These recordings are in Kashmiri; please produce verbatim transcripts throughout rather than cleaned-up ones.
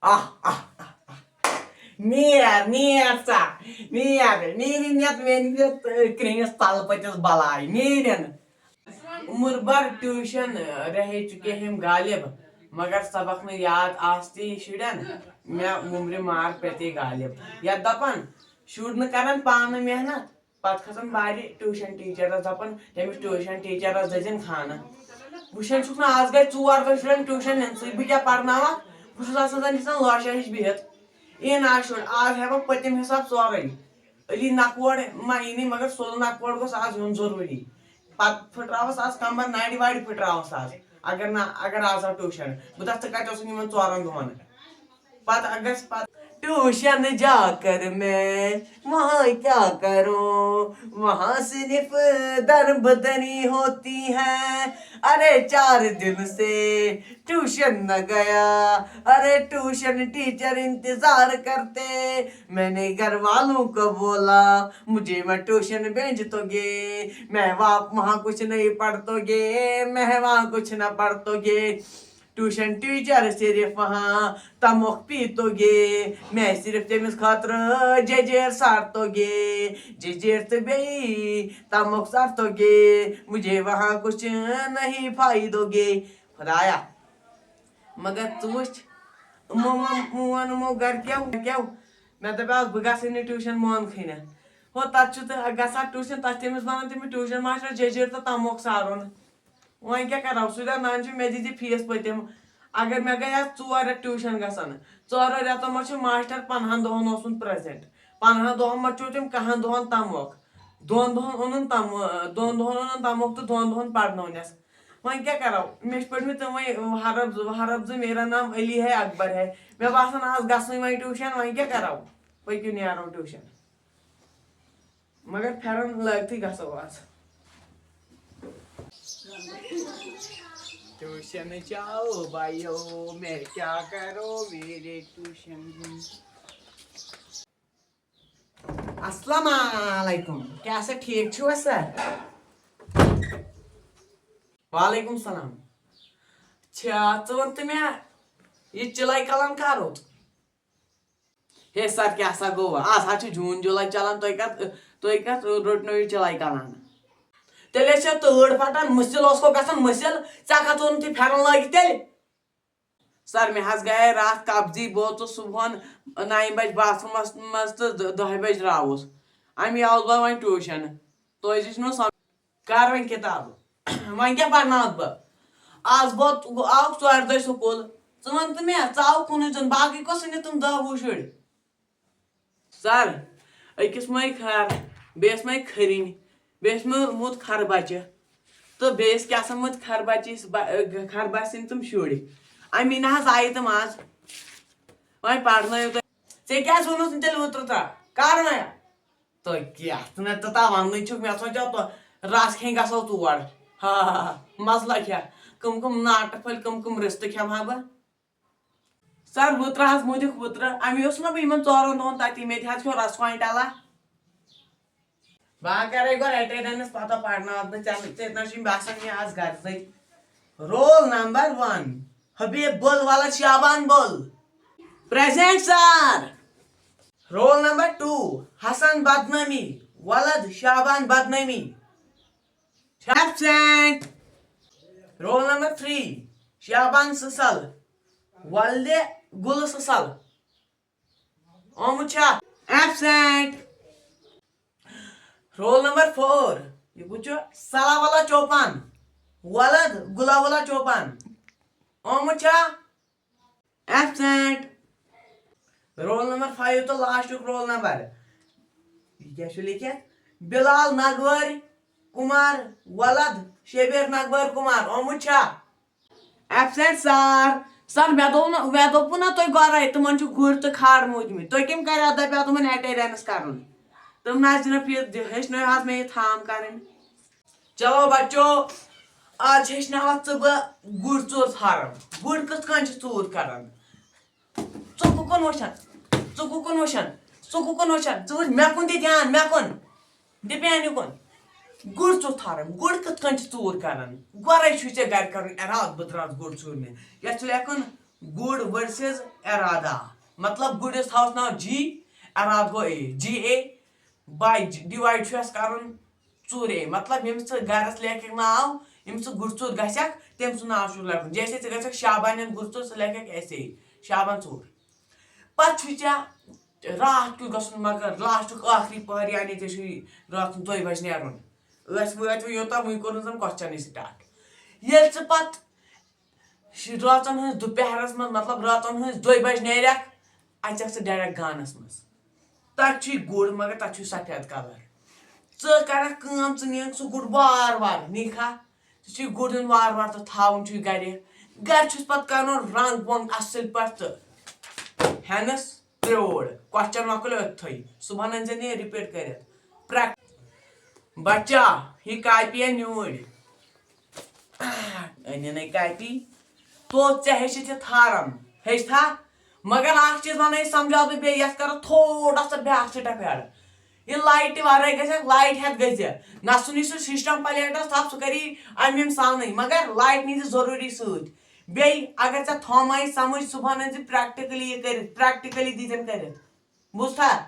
آہ، آہ، آہ، آہ۔ نیر، نیر سا، نیر، نیرِن یتھ میٲنِس یتھ کرٛہنِس تلہٕ پٔتِس بلاے، نیرِن۔ عمر بھر ٹیوشن رہے چکے ہم غالب، مگر سبق نہٕ یاد آستی شُرٮ۪ن، مےٚ وُمرِ مار پیٚتے غالب۔ یتھ دپان، شُرۍ نہٕ کران پانہٕ محنت، پتہٕ کھسان بارِ ٹیوشن ٹیچرس، دپان، تٔمِس ٹیوشن ٹیچرس دٔزِن خانہٕ۔ وٕچھان چھُکھ نہٕ، آز گٔے ژور دۄہ شُرٮ۪ن ٹیوشن نِنسٕے، بہٕ کیٛاہ پرناوکھ؟ بہٕ چھُس آسان زن یِتھ کٔنۍ لاشا ہِش بِہِتھ۔ یی نہٕ آز شُر، آز ہٮ۪مہٕ بہٕ پٔتِم حساب سورُے۔ علی نکوڑ ما یی نہٕ، مگر سُلہٕ نکوڑ گوٚژھ آز یُن ضروٗری۔ پتہٕ پھٕٹراوس آز کمبر نرِ وارِ پھٕٹراوس آز۔ اگر نہ، اگر آز آو ٹیوشن، بہٕ دپہٕ، ژٕ کتہِ اوسُکھ یِمن ژورن دۄہن؟ پتہٕ گژھِ پتہٕ ٹیوشن جا کر میں وہاں کیا کروں، وہاں صرف در بدری ہوتی ہے۔ ارے چار دن سے ٹیوشن نہ گیا، ارے ٹیوشن ٹیچر انتظار کرتے۔ میں نے گھر والوں کو بولا، مجھے میں ٹیوشن بھیج تو گے، میں واپ وہاں کچھ نہیں پڑھ تو گے، میں وہاں کچھ نہ پڑھ تو گے۔ ٹیوشن ٹیچر صرف وہاں تموک پیتو گے، میں صرف تٔمِس خٲطرٕ ججیر سارتو گے، ججیر تہٕ بیٚیہِ تموک سارتو گے، مجھے وہاں کچھ نہیں فائدو گے۔ خدایا، مگر ژٕ وٕچھ، یِمو ووٚن، یِمو ووٚن یِمو گرِکیو، گرِکیو، مےٚ دَپیٛاوس بہٕ گژھٕے نہٕ ٹیوٗشن، مونکھٕے نہٕ۔ ہو، تَتھ چھُ تہٕ گژھان ٹیوٗشن، تَتھ چھِ تٔمِس وَنان تٔمِس ٹیوٗشن ماسٹر جٔجیٖر تہٕ تَموکھ سارُن۔ وۄنۍ کیٛاہ کَرو، سُہ دَپہِ نان چھُ مےٚ دِژ یہِ فیٖس پٔتِم۔ اگر مےٚ گٔے آز ژور رٮ۪تھ ٹیوٗشن گژھان، ژورو رٮ۪تو منٛز چھُ ماسٹر پنٛدہن دۄہن اوسمُت پرٛزنٛٹ، پنٛدہن دۄہن منٛز چھُ تٔمۍ کَہَن دۄہن تَموکھ، دۄن دۄہن اوٚنُن تَمو-، دۄن دۄہن اوٚنُن تَموکھ تہٕ دۄن دۄہن پَرنوونَس۔ وۄنۍ کیٛاہ کَرو؟ مےٚ چھِ پٔرمٕتۍ تِمَے حرف زٕ، حرف زٕ میرا نام علی ہے اکبر ہے۔ مےٚ باسان آز گژھٕے وۄنۍ ٹیوٗشَن، وۄنۍ کیٛاہ کَرو؟ پٔکِو نیرو ٹیوٗشَن۔ مگر پھٮ۪رَن لٲگتھٕے گژھو آز۔ ٹیوٗشَن جاؤ بھائیو، میں کیا کرو میرے ٹیوٗشَن۔ السلام علیکم، کیٛاہ سا ٹھیٖک چھِوا سر؟ وعلیکم السلام۔ چھا، ژٕ وَن تہٕ مےٚ، یہِ چِلَے کَلان کَر روٚٹ؟ ہے سر، کیٛاہ سا گوٚو؟ آز حظ چھُ جوٗن جُلَے چَلان، تُہۍ کَتھ، تُہۍ کَتھ روٚٹنو یہِ چِلَے کَلان؟ تیٚلہِ ٲسۍ تۭر پھٹان، مٔسِل اوس کھو گژھان مٔسِل، ژےٚ کَتھ اوٚنُتھ یہِ پھٮ۪رَن لٲگِتھ تیٚلہِ؟ سر، مےٚ حظ گٔیے راتھ قبضی، بہٕ ووتُس صُبحن نَیہِ بجہِ باتھ روٗمَس منٛز تہٕ دَ-، دَہہِ بجہِ درٛاوُس۔ اَمی آوُس بہٕ وۄنۍ ٹیوٗشن۔ تُہۍ تہِ چھِنہٕ سم-، کر وۄنۍ کِتابہٕ۔ وۄنۍ کیٛاہ پرناوَتھ بہٕ؟ آز بہٕ آوُکھ ژورِ دۄہہِ سکوٗل۔ ژٕ وَن تہٕ مےٚ، ژٕ آوُکھ کُنُے زوٚن، باقٕے کۄس أنِتھ تِم دَہ وُہ شُرۍ؟ سر، أکِس مَے کھر، بیٚیِس مَے کھٔرِنۍ، بیٚیِس مَے موٗد کھر بَچہِ، تہٕ بیٚیِس کیٛاہ سا موٗد کھر بَچہِ، یُس بَ-، کھر بَچہِ سٕنٛدۍ تِم شُرۍ۔ اَمی نہ حظ آیہِ تِم آز۔ وۄنۍ پَرنٲیِو تُہۍ۔ ژےٚ کیٛازِ ووٚنُتھ نہٕ تیٚلہِ اوترٕ ترٛا؟ کَر وۄنۍ؟ تہٕ کیٛاہ؟ ژٕ نہ تہٕ تا وَننٕے چھُکھ، مےٚ سونٛچاو تہٕ رَس کھیٚنۍ گژھو تور۔ ہا، ہا، ہا، مَزٕ لَگہِ ہا۔ کٕم کٕم ناٹہٕ پھٔلۍ، کٕم کٕم رِستہٕ کھٮ۪مہٕ ہا بہٕ؟ سر، وُترٕ حظ مُدِکھ وُترٕ۔ اَمی اوس نہ بہٕ یِمن ژورن دۄہن تَتی، مےٚ تہِ حظ کھیوٚو رَس کوینٹَلا۔ بہٕ ہا کَرَے گۄڈٕ اَٹینڈنس، پَتہٕ پَرناوَتھ بہٕ ژےٚ، ژےٚ نہ چھُے باسان مےٚ آز غرضٕے۔ رول نمبر ون، حبیب بول ولد شابان بول۔ پریزنٹ سر۔ رول نمبر ٹو، حسن بدنامی ولد شابان بدنامی۔ ایبسینٹ۔ رول نمبر تھری، شابان سٕسل ولدِ گُلہٕ سٕسل۔ آمُت چھا؟ ایبسینٹ۔ رول نمبر فور، یہِ کُس چھُ؟ سلا ولا چوپان ولد گلا ولا چوپان۔ آمُت چھا؟ ایبسینٹ۔ رول نمبر فایو تہٕ لاسٹُک رول نمبر، یہِ کیٛاہ چھُ لیٖکھِتھ؟ بلال نگوٲرۍ کُمار ولد شبیر نگوٲرۍ کُمار۔ آمُت چھا؟ ایبسینٹ سر۔ سر، مےٚ دوٚپ نہٕ، مےٚ دوٚپوُ نہ تۄہہِ گۄڈَے، تِمن چھُ گُرۍ تہٕ کھر موٗدمٕتۍ۔ تۄہہِ کٔمۍ کریو، دَپیو تِمن اٹینڈنس کرُن؟ تِم نہ حظ دِنکھ فیٖس، دِ-، ہیٚچھنٲیِو حظ مےٚ یہِ تھام کرٕنۍ۔ چلو بچو، آز ہیٚچھناوَتھ ژٕ بہٕ گُرۍ ژوٗر فارم۔ گُرۍ کِتھ کٔنۍ چھِ ژوٗر کران؟ ژٕ کُکُن وٕچھان؟ ژٕ کُکُن وٕچھان؟ ژٕ کُکُن وٕچھان؟ ژٕ وٕچھ مےٚ کُن دِ دھیان، مےٚ کُن۔ دِ بیٚنہِ کُن۔ گُر ژوٗر تھاوٕنۍ۔ گُر کِتھ کٔنۍ چھِ ژوٗر کران؟ گۄڈَے چھُے ژےٚ گرِ کرُن ارادٕ، بہٕ درٛاس گُر ژوٗرنہِ۔ یَتھ چھُ لیکھُن، گُر ورسز ارادہ۔ مطلب، گُرِس تھاوس ناو جی، ارادہ گوٚو اے۔ جی اے باے ڈِوایڈ چھُ اَسہِ کَرُن ژوٗرے۔ مطلب، ییٚمِس ژٕ گَرَس لیکھکھ ناو، ییٚمِس ژٕ گُر ژوٗر گژھکھ، تٔمۍ سُنٛد ناو چھُ لیکھُن۔ جیسے ژٕ گژھکھ شابانٮ۪ن گُر ژوٗر، ژٕ لیکھکھ ایسے شابان ژوٗر۔ پَتہٕ چھُے ژےٚ راتھ کیُتھ گژھُن، مگر لاسٹُک ٲخری پہر، یعنی ژےٚ چھُے راتھ کیُتھ دۄیہِ بجہِ نیرُن۔ أسۍ وٲتۍ وۄنۍ یوٚتام، وٕنہِ کوٚر نہٕ زَن question-ے start۔ ییٚلہِ ژٕ پَتہٕ شِ-، رٲژَن ہٕنٛز دُپہرَس منٛز، مطلب، رٲژَن ہٕنٛز دۄیہِ بجہِ نیرَکھ، اَژَکھ ژٕ direct گانَس منٛز۔ تَتہِ چھُے گُر، مگر تَتہِ چھُے سفید colour۔ ژٕ کَرَکھ کٲم، ژٕ نِیَکھ سُہ گُر وارٕ وارٕ، نِکھا۔ ژٕ چھُے گُر دیُن وارٕ وارٕ تہٕ تھاوُن چھُے گَرِ۔ گَرِ چھُس پَتہٕ کَرُن رنٛگ ونٛگ اَصٕل پٲٹھۍ تہٕ ہٮ۪نَس ترٛوڑ۔ question مۄکلیو أتھٕے۔ صُبحن أنۍ زٮ۪ن یہِ repeat کٔرِتھ۔ پرٛٮ۪ک-، بچا، یہِ کاپی ہے نیوٗرۍ۔ أنِن ہے کاپی۔ تو ژےٚ ہیٚچھِتھ یہِ تھارم۔ ہیٚچھتھا؟ مگر اکھ چیٖز وَنَے، سمجھاو بہٕ بیٚیہِ، یَتھ کَرو تھوڑا سا بیٛاکھ step add۔ یہِ لایٹہِ وَرٲے گژھِ، لایٹ ہٮ۪تھ گٔژھِ۔ نہ سُہ نی سُہ system plate-س تھپھ، سُہ کَری اَمہِ ییٚمہِ سانٕے، مگر لایٹ نی زِ ضروٗری سۭتۍ۔ بیٚیہِ اگر ژےٚ تھوٚم آیہِ سمجھ، صُبحن أنۍ زِ practically یہِ کٔرِتھ، practically دی زٮ۪ن کٔرِتھ۔ بوٗزتھا؟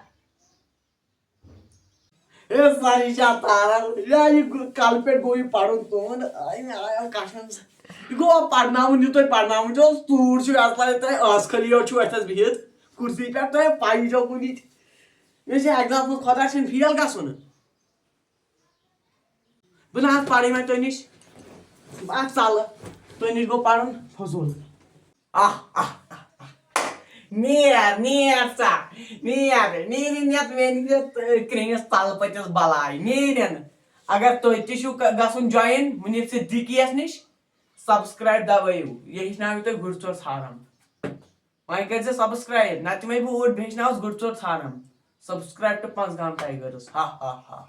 اے ساری چھا تاران؟ یا یہِ گو-، کلہٕ پٮ۪ٹھ گوٚو یہِ پرُن تُہُنٛد؟ آے مےٚ آے کشم۔ یہِ گوٚو پرناوُن، یہِ تۄہہِ پرناوُن چھُ، ژوٗر چھُ اَتھ لگان، تۄہہِ ٲس خٲلی یوت چھُو اَتھس بِہِتھ کُرسی پٮ۪ٹھ، تۄہہِ پَیی چھو کُنہِ۔ مےٚ چھِ exam-س منٛز خۄدا چھِنہٕ fail گژھُن۔ بہٕ نہ حظ پرٕے وۄنۍ تۄہہِ نِش۔ بہٕ اکھ ژلہٕ۔ تۄہہِ نِش گوٚو پرُن فضوٗل۔ آہ، آہ، آہ، آہ۔ نیر، نیر سا، نیر، نیرِن یتھ، میٲنِس یتھ، کرٛیٚہنِس تلہٕ پٔتِس بلاے، نیرِن۔ اگر تۄہہِ تہِ چھُو ک-، گژھُن join مُنیٖب صدیقیَس نِش، subscribe دبٲیِو۔ یہِ ہیٚچھناوِ تۄہہِ گُرۍ ژوٚر ژھانٛڈُن۔ وۄنۍ کٔرۍ زِ subscribe، نتہٕ یِمے بہٕ اوٗرۍ بیٚیہِ ہیٚچھناوس گُرۍ ژوٚر ژھانٛڈُن۔ Subscribe to Panchgam Tigers۔ ہا، ہا، ہا۔